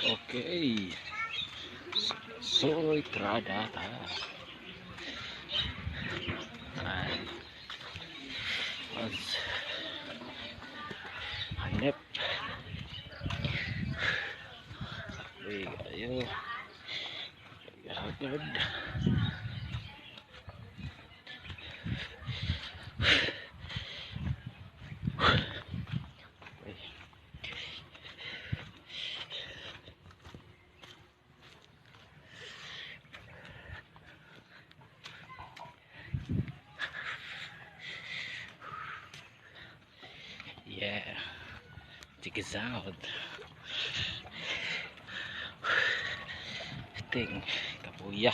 Okay. Soy tradata. And was hanep. Uy, ayo. Record. Uy. Yeah. Check it out. Ting kapuya.